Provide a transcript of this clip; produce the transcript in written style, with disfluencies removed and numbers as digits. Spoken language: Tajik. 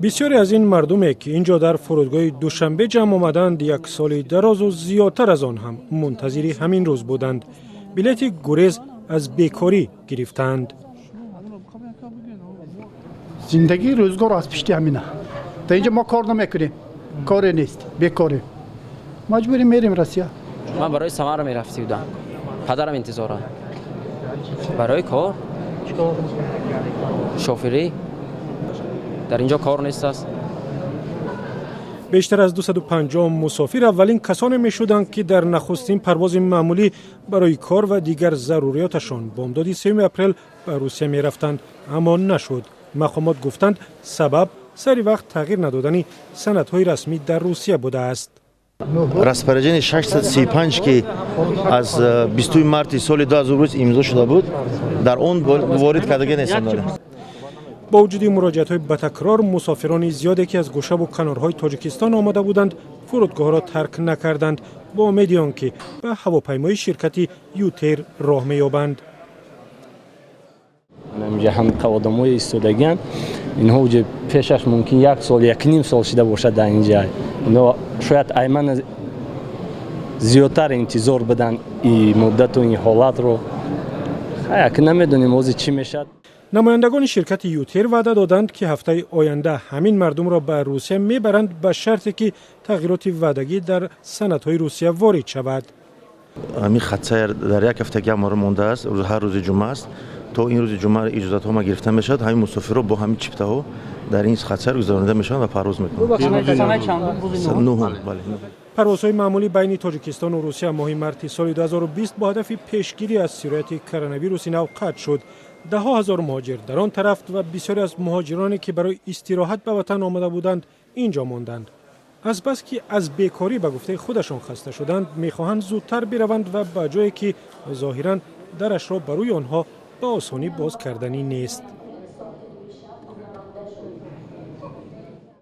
Бисёре аз ин мардуме, ки ин ҷо дар фурудгоҳи Душанбе ҷамъ омаданд, як соли дарозу зиёдтар аз он ҳам мунтазири ҳамин рӯз буданд. Билети гурез аз бекорӣ гирифтаанд. Зиндагӣ, рӯзгор аз пишти ҳамина. Дар инҷо мо кор намекунем, коре нест, бекорем, маҷбурем, мерем Россия. Ман барои Самара мерафти будам, падарам интизора. Барои кор, шофирӣ. Дар инҷо кор нест аст. Бештар аз 250 мусофир аввалин касоне мешуданд, ки дар нахустин парвози маъмулӣ барои кор ва дигар заруриёташон бомдоди 3 апрел ба Русия мерафтанд, аммо нашуд. Мақомот гуфтанд, сабаб сари вақт тағйир надодани санадҳои расмӣ дар Русия будааст. Распоряжение 635, ки аз 20 марти соли 2020 имзо шуда буд, дар он ворид кардагӣ нестанд. Бо вуҷуди муроҷиатҳои ба такрор, мусофирони зиёде, ки аз гӯшаву канорҳои Тоҷикистон омада буданд, фурудгоҳро тарк накарданд, бо умеди он ки ба ҳавопаймои ширкати ЮТэйр роҳ меёбанд. Инҷа ҳам одамои истодагианд. Инҳо уҷа пешаш мумкин як сол, якним сол шида бошад дар инҷа. Ино шояд аймана зиёдтар интизор буданд и муддату ин ҳолатро. Як намедонем, ҳозир чӣ мешавад. Намояндагони ширкати ЮТэйр ваъда доданд, ки ҳафтаи оянда ҳамин мардумро ба Русия мебаранд, ба шарте ки тағйироти ваъдагӣ дар санадҳои Русия ворид шавад. Ҳамин хатсайр дар як ҳафтаги ҳамора мондааст, ҳар рӯзи ҷумъа аст. То ин рӯзи ҷумъа иҷозатҳо ма гирифта мешавад. Ҳамин мусофирро бо ҳамин чиптаҳо дар ин хатсайр гузаронида мешаванд ва парвоз мекунанд. Нуҳум, бале. Парвозҳои маъмулӣ байни Тоҷикистону Русия моҳи марти соли 2020 бо ҳадафи пешгирӣ аз сирояти коронавируси нав қатъ шуд. Даҳҳо ҳазор муҳоҷир дар он тараф ва бисёре аз муҳоҷироне, ки барои истироҳат ба ватан омада буданд, ин ҷо монданд. Азбаски аз бекорӣ, ба гуфтаи худашон, хаста шуданд, мехоҳанд зудтар бираванд ва ба ҷое, ки зоҳиран дарашро ба рӯи онҳо ба осонӣ боз карданӣ нест.